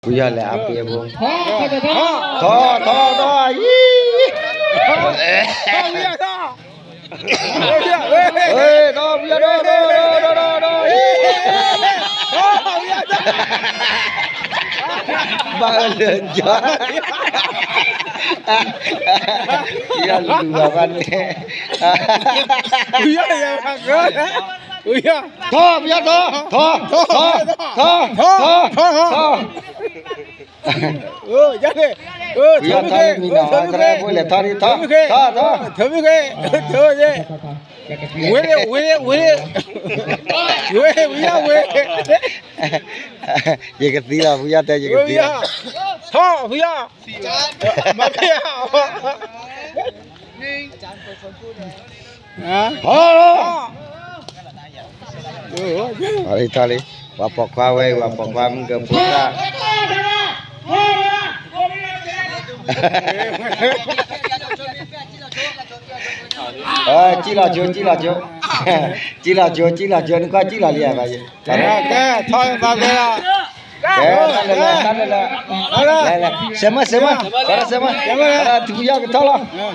ဖုယီၢ်လဲၤအါပှ့ၤအဖိ, ထီၣ်ထီၣ်ထီၣ်အံၤ, ထီၣ်ဖုယီၢ်ထီၣ်ထီၣ်ထီၣ်ထီၣ်ထီၣ်, ဘၣ်အၢလၢာ်ကၠီ, ဖုယီၢ်လူၤအီၤဘၣ်န့ၣ်, ဖုယီၢ်, ထီၣ်ဖုယီၢ်ထီၣ်, ထီၣ်ထီၣ်ထီၣ်ထီၣ်ထီၣ်ထီၣ်, ဖုယီၢ်ထီၣ်လၢမံၤနီၤ, သရၣ်ဖိလဲၤထီၣ်ဒံး, ထီၣ်ထီၣ်ထီၣ်, ဝ့ၢ်ဝ့ၢ်ဝ့ၢ်, ဝ့ၢ်ဝ့ၢ်, ယကသံလီၤ ဖုယီၢ်တဲ ယကသံလီၤ, ထီၣ်ဖုယီၢ်, မၤဖဲ, ထီၣ်လီၤ, ထီၣ်လံ, ပှၤပိာ်ခွါဝဲအံၤ ပှၤပိာ်ခွါမုၢ်ကဖိသၣ်, စံၣ်လီၤကၠိ စံၣ်လီၤကၠိ, စံၣ်လီၤကၠိ စံၣ်လီၤကၠိ, နကွၢ်စံၣ်လီၤလံဧါ, ကဲ, တၢ်လၢလၢ, စဲးမၢစဲးမၢ, စဲးမၢ, ထူယီၢ်ကထီၣ်လီၤ,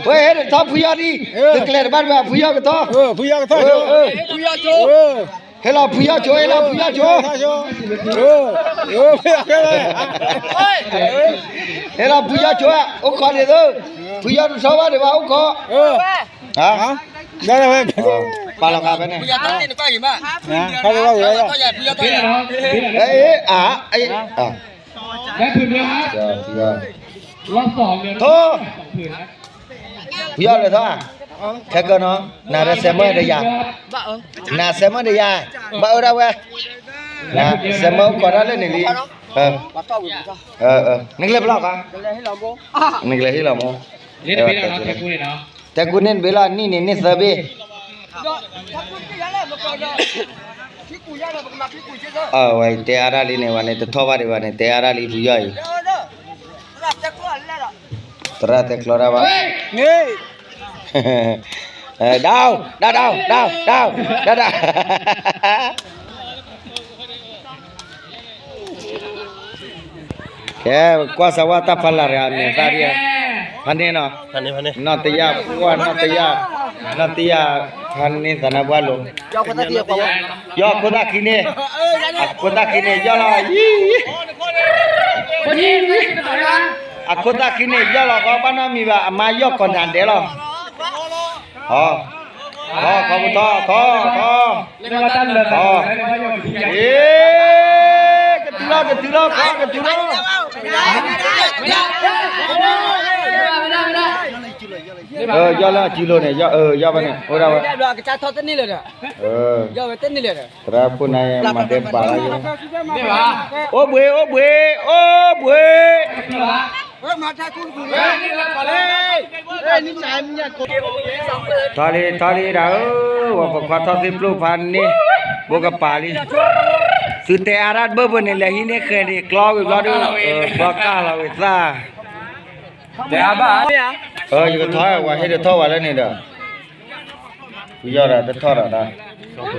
ဝဲဟဲတထီၣ်ဖုယီၢ်ဒံး, တကျဲၤတဘၣ်တဘၣ် ဖုယီၢ်ကထီၣ်, ဟဲလီၤဖုယီၢ်ကၠိ ဟဲလီၤဖုယီၢ်ကၠိ, ဟဲလီၤဖုယီၢ်ကၠိ, အိၣ်ခိးန့ၣ်သၢ, ဖုယီၢ်တထီၣ်ဘၣ်ဒံးဘၣ် အိၣ်ခိး, ပာ်လီၤဂာ်ဖဲန့ၣ်, အ, ထီၣ်, ဖုယီၢ်လဲၤထီၣ်, ခဲကၢနီၤ, နၤဒီးစဲးမၢဒီးယၤ, နၤစဲးမၢဒီးယၤ, ဘၣ်အၢဒၣ်ဝဲ, စဲးမၢအိၣ်ခိးတၢ်လၢန့ၣ်လံ, နကလဲၤဖျီၣ်ခါ, နကလဲၤဟ့ၣ်လီၤမိၢ်, တဲကူန့ၣ်တဘ့ၣ်လီၤ နံၣ်န့ၣ်န့ၢ်သၢဘ့ၣ်, အဝဲတဲအါဒၣ်လံန့ၣ် ဝဲန့ၣ် တထီၣ်ဘၣ်ဒံးဘၣ်န့ၣ် တဲအါဒၣ်လံ ဖုယီၢ်အံၤ, သရၣ်တဲကျီတၢ်ဘၣ်, ဒၣ်, ဒၣ်, ဒၣ်, ဒၣ်, ဒၣ်, ဒၣ် ကဲ, ကွၢ်စးဝါတၢ်ဖးလၢ်တဂၤ အမဲာ်သၣ်ဒံးဧါ, ဖးန့ၢ်နီၤ, နီၢ်တယၢ်, ကွၢ်နီၢ်တယၢ်, နီၢ်တယၢ်, ဖးန့ၢ်သးနါပှၢ်လိၤ, ယီၢ်ခိၣ်သၣ်ခံန့ၣ်, အခိၣ်သၣ်ခံန့ၣ် ယီၢ်လီၤ, အခိၣ်သၣ်ခံန့ၣ် ယီၢ်လီၤ ကီး ဘၣ်နီတမံၤဘၣ် အမါယီၢ်ကီးနၤဒဲးလီၤ, ထီ, ထီ, ထီဖိထီ, ထီ, ထီ, ထီ, ကတုၤလီၤ ကတုၤလီၤ ကီး ကတုၤလီၤ, ယီၢ်လၢအစုလိၤန့ၣ်, ယီၢ်ဘၣ်န့ၣ် အိၣ်ဒၣ်ဝဲ, သရၣ်ဖိန့ၣ် မၤဒဲးပာ်လီၤ, အိၣ်ဘှံး အိၣ်ဘှံး အိၣ်ဘှံး ထီလံ ထီလံဒၣ်ဧၢ, ပှၤပိာ်ခွါထီၣ်သ့ၣ်ပျိၢ်ဖးန့ၢ်, ဘိးကပၤလံ, သုတဲအါတၢ်တဘၢၣ်ဘၢၣ်န့ၣ် လဲၤဟံးန့ၢ်ဃဲၤန့ၣ်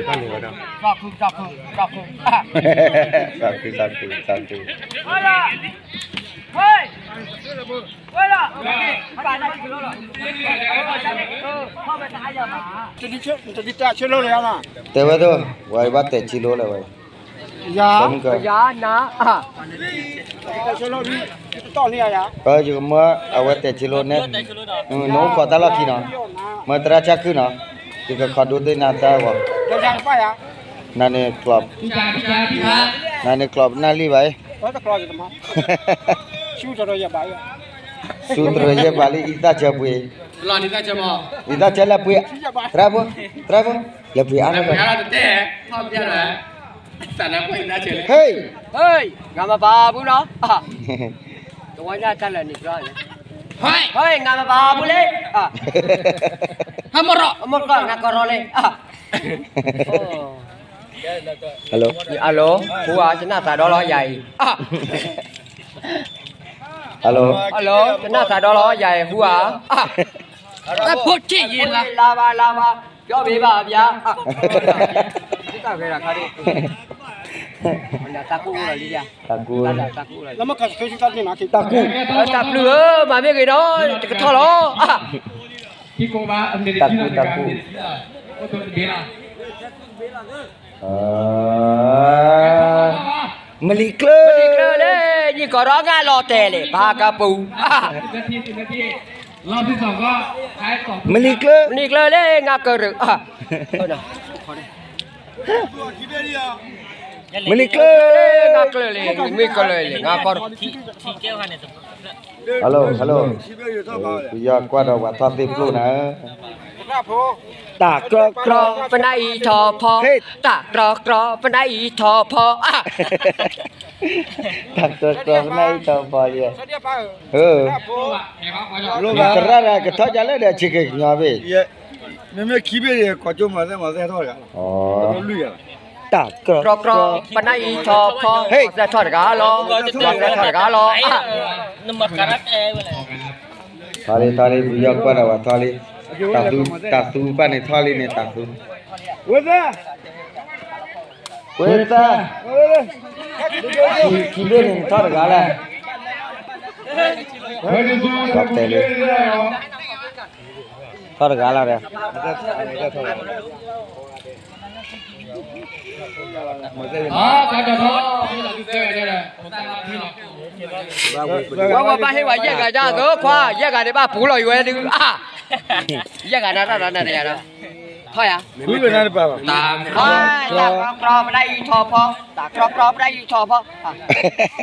ကျီဝံၤဘျီဒီး, ဘျီကၢ်လီၤဝံၤသၣ်, ယကထီၣ်ဝဲ ဟ့ၣ်တထီၣ်ဝဲလၢန့ၣ်ဒီး, ဖုယီၢ်ဒီးတထီၣ်ဒီး, သးခု သးခု သးခု သးခု, တဲဝဲဒၣ်, ဝဲဘၣ်တဲာ်ထံလိလဲၣ်ဝဲ, ယၤ, ယၤနၤ, ယကမၢအဝဲတဲာ်ထံလိန့ၣ်, နအိၣ်ခိးတၢ်လီၢ်ခံနီၤ, မၢသရၣ်ဆၣ်ခုၣ်နီၤ, ယကခိးဒိသ့ၣ်နၤတၢ်ဂီၤ, နၤန့ၣ်ကျီး, နၤန့ၣ်ကျီးပနၢ်လံဘၣ်အံၤ, ဆူတရၢယဲၢ်ဘးလံ အံသၣ်ဆၢပှ့ၤ, အံသၣ်ဆၢလဲၤပှ့ၤ, သရၣ်ဖိ, သရၣ်ဖိ, လဲၤပှ့ၤအါထီၣ်, ဟ့ၣ်, ဟဲ, ဟဲ, ငါမပာ်ဘူးလံ, ဟဲမရ, မရ, ငါကရီလံ, hello, hello, ဟူဧါ, တနၢ်သးဒီလီၤယၤအံၤ, hello, hello, တနၢ်သးဒီလီၤယၤအံၤ ဟူဧါ, အဖိထံၣ်ယံၤလါ, လါဘၣ် လါဘၣ်, ပြောပေးပါဗျာ, တၢ်ဂဲၤတၢ်ခါဒံး တၢ်ကူၣ်, တၢ်ကူၣ်, တၢ်ကူၣ်, မၤမ့ၢ်ဂ့ၤဒီး တကထီၣ်လီၤ. တၢ်ကူၣ်, တၢ်ကူၣ်, မလံၤကျၢၤ, မလံၤကျၢၤလၢ နံၣ်ကီၢ်ဒီးငါလီၤတဲာ်လဲၣ် ပှၤကပူၤ, မလံၤကျၢၤ, မလံၤကျၢၤလၢ ငါကရၢၢ် မလံၤကျၢၤ, ငါကျၢၤလဲၣ်, မ့ၢ်ကျၢၤလဲၣ်, ငါကီၢ်, hello hello, ပယီၤကွၢ်ဒီးပှၤထီၣ်သ့ၣ်ပျိၢ်နၤဧၢ, တၢ်ကြီကြီ ပနၢ်အံၤထီၣ်ဖီ, တၢ်ကြီကြီ ပနၢ်အံၤထီၣ်ဖီ, တၢ်ကြီကြီ ပနၢ်အံၤထီၣ်ဖီလံ, သရၣ်ဒီးကထီၣ်ဒ်လဲၣ်ဒီး ဆ့က့ၤကညီဘ့ၣ် မ့မ့ၢ်ခံဘ့ၣ်န့ၣ် ကီၢ်ကၠိမၤသဲမၤသဲထီၣ်တဂၤလီၤ, တၢ်ကြီကြီ ပနၢ်အံၤထီၣ်ဖီ, မၤသဲထီၣ်တဂၤလီၤ, မၤသဲထီၣ်တဂၤလီၤ, ထီၣ်လံ ထီၣ်လံ ပယီၤကွၢ်ဒီးပှၤထီၣ်လံ, တၢ်သူ, တၢ်သူပၢ်န့ၣ်ထီၣ်လံန့ၣ် တၢ်သူ, ဝ့သၢ, ဝ့သၢ, ခံဘ့ၣ်န့ၣ် နထီၣ်တဂၤလဲၣ်, ထီၣ်တဂၤလီၤဒီး ဝဲဝဲဘၣ်ဟ့ၣ်ဝဲယဲၢ်ဂၤဒၣ်သိခွါ, ယဲၢ်ဂၤန့ၣ်ဘၣ်ပူၤလီၤယဝဲဒုး, ယဲၢ်ဂၤန့ၣ်တၢ်ဒီးနၤတဂၤဒီး, ထီၣ်ယၤ, တၢ်ကြီကြီ ပနၢ်အံၤထီၣ်ဖီ, တၢ်ကြီကြီ ပနၢ်အံၤထီၣ်ဖီ, တၢ်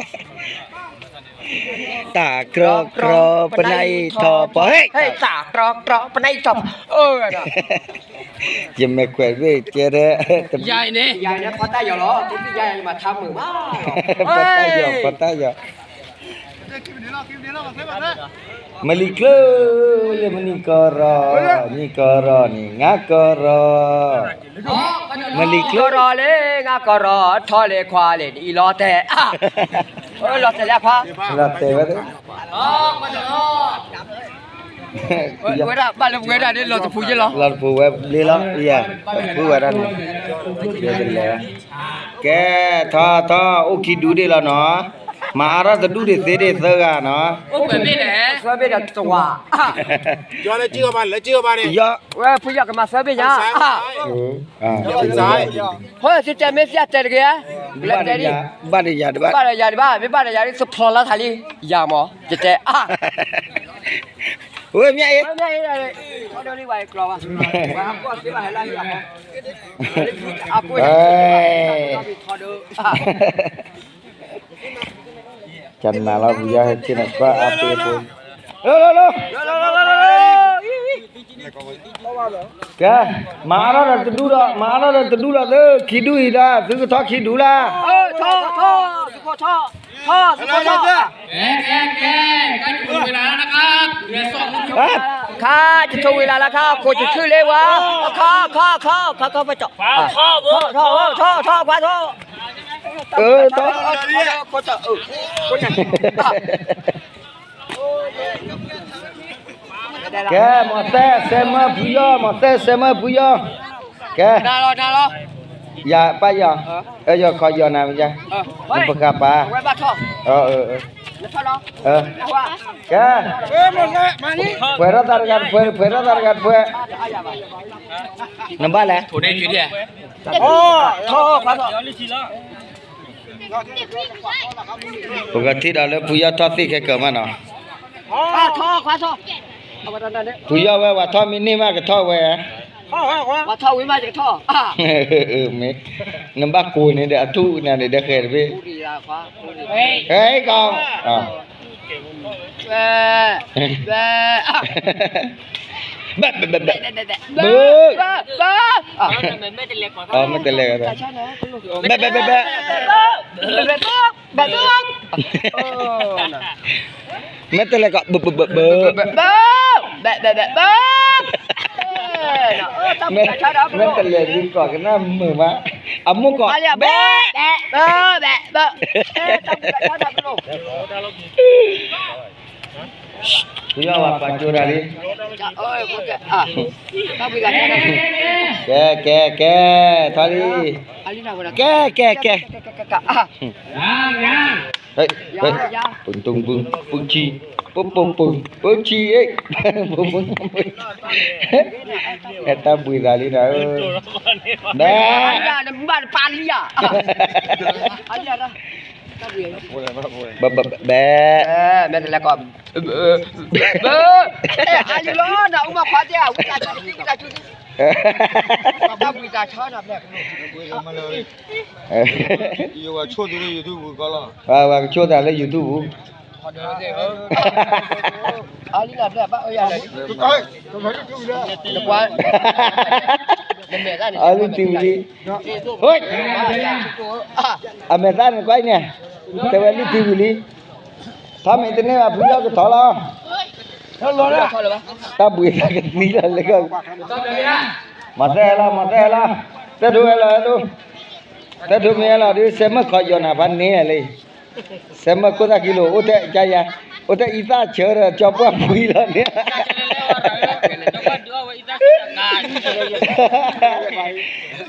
ကြီကြီ ပနၢ်အံၤထီၣ်ဖီ, တၢ်ကြီကြီ ပနၢ်အံၤထီၣ်ဖီ, ယမဲာ်ခွဲးတဘ့ၣ်ကဲထဲ, ယၤန့ၣ်, ယၤန့ၣ် ဖီတၢ်ယီၤလီၤ, ယၤယမၤထါမုာ်ဘၣ်, ဖီတၢ်ယီၤ, ဖီတၢ်ယီၤ မလံၤကျၢၤလၢမနံၤကီၢ်ရီ, နံၤကီၢ်ရီန့ၣ် ငါကီၢ်ရီ, မလံၤကျၢၤ ကီၢ်ရီလၢ ငါကီၢ်ရီ, ထီၣ်လၢခွါလၢနအံၤလီၤတဲာ်, လီၤတဲာ်လၢခွါ, လီၤတဲာ်ဝဲ, ဝဲဒၣ်ဘၣ်လၢပဝဲဒၣ်န့ၣ် လီၤတပူၤယဲလီၤ, လီၤတပူၤဝဲဘျ့လီၤ, ဖုဝဲဒၣ်န့ၣ်, ကဲ, ထီၣ်ထီၣ် အိၣ်ခံဒူဒ့ၣ်လီၤနီၤ, မၤအါထီၣ်တဒူဒ့ၣ်သ့ဒ့ၣ်သၢဂၤနီၤ, အိၣ်ပှဲၤဘ့ၣ်န့ၣ်, သၢဘ့ၣ်ဒီးတဝၤ, ယီၤလၢကံၢ်အီၤဘၣ်န့ၣ်, လၢကံၢ်အီၤဘၣ်န့ၣ်, ဝဲဖုယီၤကမၤသၢဘ့ၣ်ညါ, ဟိ သုတဲမ့ၢ်သ့တဲတဂ့ၤ, ဘၣ်ဒီးယၤတဘၣ်, ဘၣ်ဒီးယၤတဘၣ်, မ့ၢ်ဘၣ်ဒီးယၤဒ် သဖျိးလီၤသးလံ, ယၤမး ယတဲ, ဝဲမ့ၢ်အံၤ, ကနၤလီၤပယီၤဟဲက့ၤနကွၢ်အါပ့ၤဖိ, လီၤလီၤလီၤ, ကဲ, မၤအါထီၣ်ဒီးတဒူဒီး, မၤအါထီၣ်ဒီးတဒူဒီးသု, ခံဒူအံၤဒီး သုကထီၣ်ခံဒူလၢ, ထီၣ်, ထီၣ်, ထီၣ်, ခါ, ယဆိဝံၤလၢ်လၢခါ, ခိၣ်ယခုၣ်လၢဝဲ, ခါ, ခါ, ခါ, ခါ, ခါ, ပကီ, ထီၣ်, ထီၣ်, ထီၣ်, ထီၣ်, ခွါထီၣ်, အၢ, ထီၣ် ကဲ, မၤသဲစဲမၢဖုယီၤ, မၤသဲစဲမၢဖုယီၤ, ကဲ, ယၤပၢ်ယီၤ, ယီၤခီယီၤနၤမ့ၢ်ယါ, ပဃးပာ်, ကဲ, ဖှဲးထီၣ်သးတဂၤတဖှဲး, ဖှဲးထီၣ်သးတဂၤတဖှဲး, နဘၣ်လဲၣ်, ပကထံၣ်ဒီးလၢဖုယီၤထီၣ်သ့ၣ်ခဲကၢၤမးနီၤ, ဖုယီၤဝဲ ပှၤထီၣ်မ့ၢ်န့ၢ်မးကထီၣ်ဝဲ, ပှၤထီၣ်ဝံၤမးယကထီၣ်, မ့ၢ်, နဘၣ်ကိးန့ၣ်ဒီး အထူၣ်နၤန့ၣ်ဒီးဃဲၤတဘ့ၣ်, ဟဲကီး, ဘဲ, ဘဲ, ဘဲ, ဘဲ, ဘဲ, မ့ၢ်တလဲၤ, ဘဲ, ဘဲ, ဘဲ, ဘဲ, မ့ၢ်တလဲၤကီး, ဘၣ်, ဘၣ်, ဘၣ်, ဘၣ်, ဘၣ်, မ့ၢ်တလဲၤဒ်ကီးကနၣ်မုာ်မး, အမိၢ်ကီး, ဘဲ, ဘဲ, ဘဲ, ဘဲ, ဖုယီၤဝဲပာ်ကၠိတၢ်လံ, ကဲ, ကဲ, ကဲ, ထီၣ်လံ, ကဲ ကဲ ကဲ ကဲ ကဲ ကဲ ကဲ ကဲ ကဲ ဟဲ ဟဲ ပူၤတူၤပူၤ ပူၤဆံ ပူၤပူၤပူၤ ပူၤဆံ ဟဲ ပူၤပူၤပူၤ ဟဲ တၢ်ဘှံးသးလံနၤဧၢ, ဘဲ ဘဲ ဘဲ ဘဲ မ့ၢ်တလဲၤကီး ဘဲ အါယလီၤ နအိၣ်မၤခွါတဲ ဝံသးစူၤ ဝံသးစူၤ တၢ်ဘှံးသးဆီနီၤ ဘဲ ယဝဲဆိၣ်သုလၢ YouTube ပူၤကီးလီၤ, ပှၤကဆိၣ်သးလၢ YouTube ပူၤ, အါလံနၤ ဘဲ ဘၣ်အၢယၤလီၤ, နကွၢ် နမဲာ်သၣ်န့ၣ် အလုၢ်တုၤဝံၤလံ, အမဲာ်သၣ်န့ၣ်ကွၢ်အံၤန့ၣ်, တဲဝဲလုၢ်တုၤဝံၤလံ, ထီၣ်မ့ၢ်တန့ၢ်ဘၣ် ဖုလီၢ်ကထီလီၤ, တၢ်ဘှံးသးကသံလီၤလၢ မၤသဲလီၤ မၤသဲလီၤ, တဲဒိးဝဲလီၤ အဲၣ်ဒိး, တဲဒိးမ့ၢ်အဲၣ်လီၤဒုး စဲမၢၣ်ခီယီၤနၤဖးန့ၢ်လံ, စဲမၢၣ်ခိၣ်သၣ်ကံလိာ် အိၣ်ထဲယၤယၤ, အိၣ်ထဲအံသၣ်ဆၢဒီး ကၠီပှၢ်ပှံၤလီၤန့ၣ်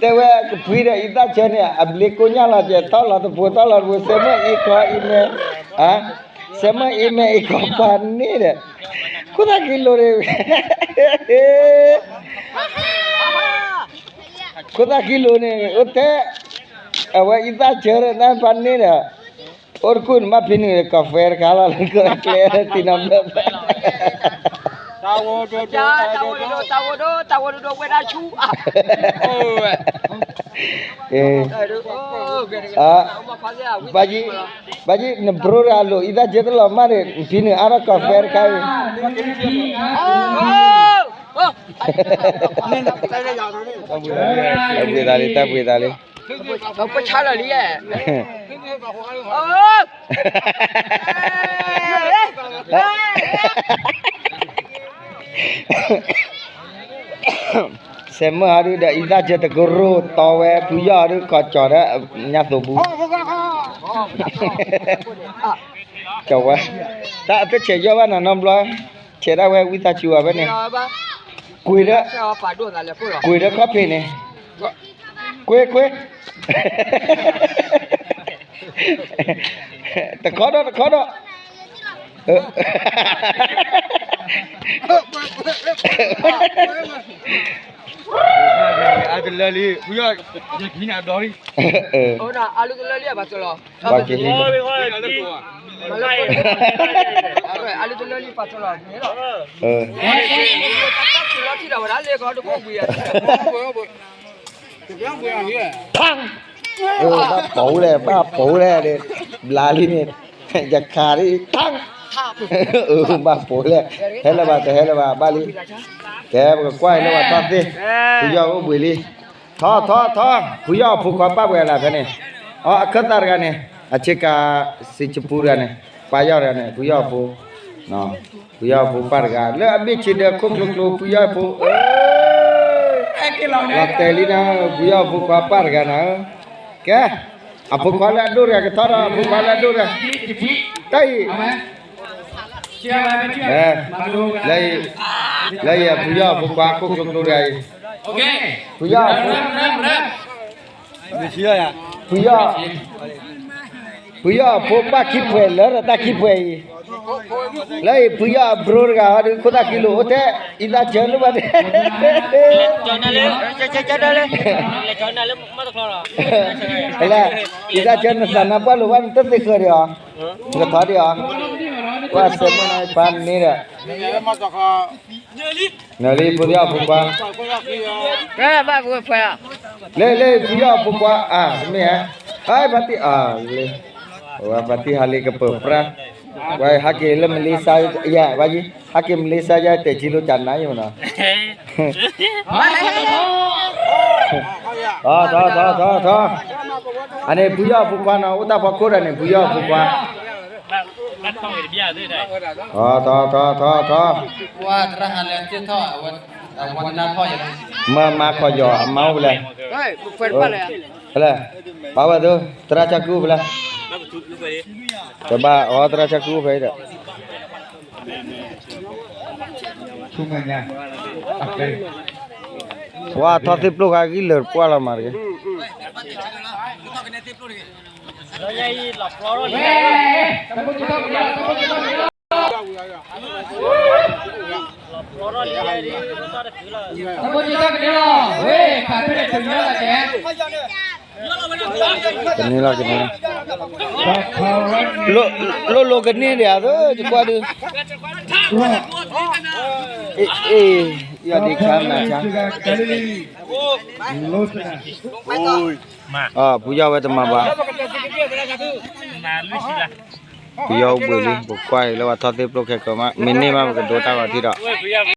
တဲဝဲကဖှံဒီးအံသၣ်ဆၢန့ၣ် အဘျ့ကိညၢ်လီၤကဲ ထီၣ်လီၤတပူၤ ထီၣ်လီၤတပူၤ စဲမၢၣ်အံခီအံမဲာ်, စဲမၢၣ်အံမဲာ်အံခီပှၤန့ၣ်ဒီး, ခိၣ်သၣ်ကံလိာ်န့ၣ်, ခိၣ်သၣ်ကံလိာ်န့ၣ် အိၣ်ထဲ, အဝဲအံသၣ်ဆၢဒီး တၢ်ပှၤန့ၣ်ဒီး, အိၣ်တကူၣ်န့ၣ် ဘၣ်ဖံးနုာ်ဒီး ကီၢ်ဖဲတခါလီၤ လၢကျဲတံၤနီၤဘျၢၣ် တၢ်ဝဲဒိၣ်ဒိၣ် တၢ်ဝဲဒိၣ်ဒိၣ် ဝဲဒၣ်ဆူ, ဘၣ်ယံၤ, ဘၣ်ယံၤ နဘြိတဂၤလိာ် အံသၣ်ဆၢတလီၤမၢ်ဒီး ဖံးနုာ်အါထီၣ်ကီၢ်ဖဲတခါအံၤ, တၢ်ဘှံးသးလံ တၢ်ဘှံးသးလံ, ပဆါလီၤလံ, စဲမၢၣ်ဟီဒုးဒီး အံသၣ်ဆၢတကရိၢ်တီဝဲ ဖုယီၢ်ဟီဒုး ကီၢ်ကၠီၣ်ဒီး ညါသိးပူၤ, ကၠီၣ်ဝဲ, တၢ်အတဆဲးယီၢ်ဘၣ်နၤနီတဘျီ, ဆဲးဒၣ်ဝဲဝံသးစူၤအီၤဖဲန့ၣ်, ကွံာ်ဒီး, ကွံာ်ဒီးခီၣ်ဖံးန့ၣ်, ကွံာ်ကွံာ် တခီဒီး တခီဒီး, အတလၢလံ ဖုယီၢ်, ယကဟံးနၤဘျီလံ, အလုၢ်တလၢလံ ဘၣ်က့ၤဟံး, အလုၢ်တလၢလံ ပာ်ထီၣ်လီၤ, ဘၣ်ပိာ်လဲၣ် ဘၣ်ပိာ်လဲၣ်, ဘျါလံန့ၣ်, ယခးဒ် ထၢ်, ဘၣ်ပိာ်လဲၣ်, ဟဲလၢၤဘၣ် တဟဲလၢၤဘၣ် ဘၣ်လံ, ကဲ ပကကွၢ်လၢပှၤထီၣ်သ့ၣ်, ဖုယီၢ်အိၣ်ဘှံးလံ, ထီၣ်ထီၣ်ထီၣ် ဖုယီၢ်အဖိခွါပၢ်ပှဲၤလၢဖဲန့ၣ်, အီ အခၢၣ်သးတဂၤန့ၣ်, အဆ့ကၤ စံးကပူတဂၤန့ၣ်, ပၢ်ယီၢ်တဂၤန့ၣ် ဖုယီၢ်အဖိ ဖုယီၢ်အဖိပၢ်တဂၤ လၢအဘ့ၣ်ဆ့ဒၢခိၣ်ကျိကျိ ဖုယီၢ်အဖိဧၢ, လီၤတဲာ်လံနၤ, ဖုယီၢ်အဖိခွါပၢ်တဂၤနၤဧၢ, ကဲ, အဖိခွါလၢအဒိၣ်တဂၤကထီၣ်ဒီး အဖိခွါလၢအဒိၣ်တဂၤ, တၢ်အံၤ, လၢအံၤ လၢအံၤအဖုယီၢ်အဖိခွါခိၣ်ကျိကျိတဂၤအံၤ, ဖုယီၢ်အဖိ ဖုယီၢ်, ဖုယီၢ်အဖိပၢ်ခံဖှဲးလၢတၢ်ခံဖှဲးအံၤ, လၢအံၤဖုယီၢ်အဘြိတဂၤဟီဒုး ခိၣ်သၣ်ခံလိာ်အိၣ်ထဲ အံသၣ်ဆၢလၢဘၣ်န့ၣ်, လၢ အံသၣ်ဆၢနသးနါပှၢ်လိာ်ဘၣ်နတသ့ဃၢၤဒံးအီၤ, နကထီၣ်ဒံးအီၤ, ကွၢ်စဲးမၢ်နၤဖးန့ၣ်ဒီး နလံဖုယီၢ်ဖိခွါ, လၢ လၢဖုယီၢ်ဖိခွါ အါ တမ့ၢ်ဧါ, ဟဲဖါတံၢ်အါလံ, ဖါတံၢ်ဟးလံကပၢၤပြၢ, ဝဲဟးက့ၤလၢမလ့ၤစါယါ ဝဲယံၤ ဟးက့ၤမလ့ၤစါယါ တဲာ်ဆံလိကၠးနါယံၤမနီၤ, ထီ ထီ ထီ ထီ ထီ, အန့ၣ်ဖုယီၢ်ဖိခွါနီၤ အိၣ်တၢ်ဖီခိၣ်ဒီးန့ၣ် ဖုယီၢ်ဖိခွါ ထီ ထီ ထီ ထီ ထီ, မၤမၤခီၣ်ယီၤ အမါအိၣ်ဖဲလဲၣ်, ဖဲလဲၣ်, ပာ်ဝဲသိ သရၣ်ဆၢကုဖဲလဲၣ်, တဘၣ်အီၤ သရၣ်ဆၢကုဖဲဒီး, ဝါထီၣ်သ့ၣ်ပျိၢ်ဃာ်ဂံၢ်လၢာ်တပှၢ်လီၤမးတက့ၢ်. ကန့ၢ်လီၤ ကန့ၢ်လီၤ, လိၣ်လိၣ်ကန့ၢ်ဒံးဧါ, ယကွၢ်ဒုး, အ့ၣ်, ယီၢ်ဒ့ဆါနၤဆါ, ဖုယီၢ်ဝဲတမၤဘၣ်, ဖုယီၢ်အိၣ်ဘှံးလံ, ပကွၢ်အံၤလၢပှၤထီၣ်သ့ၣ်ဖျိၣ်ခဲကၢၤမး, မ့ၢ်န့ၢ်မး ပကဒိတၢ်ဂီၤထံဒီး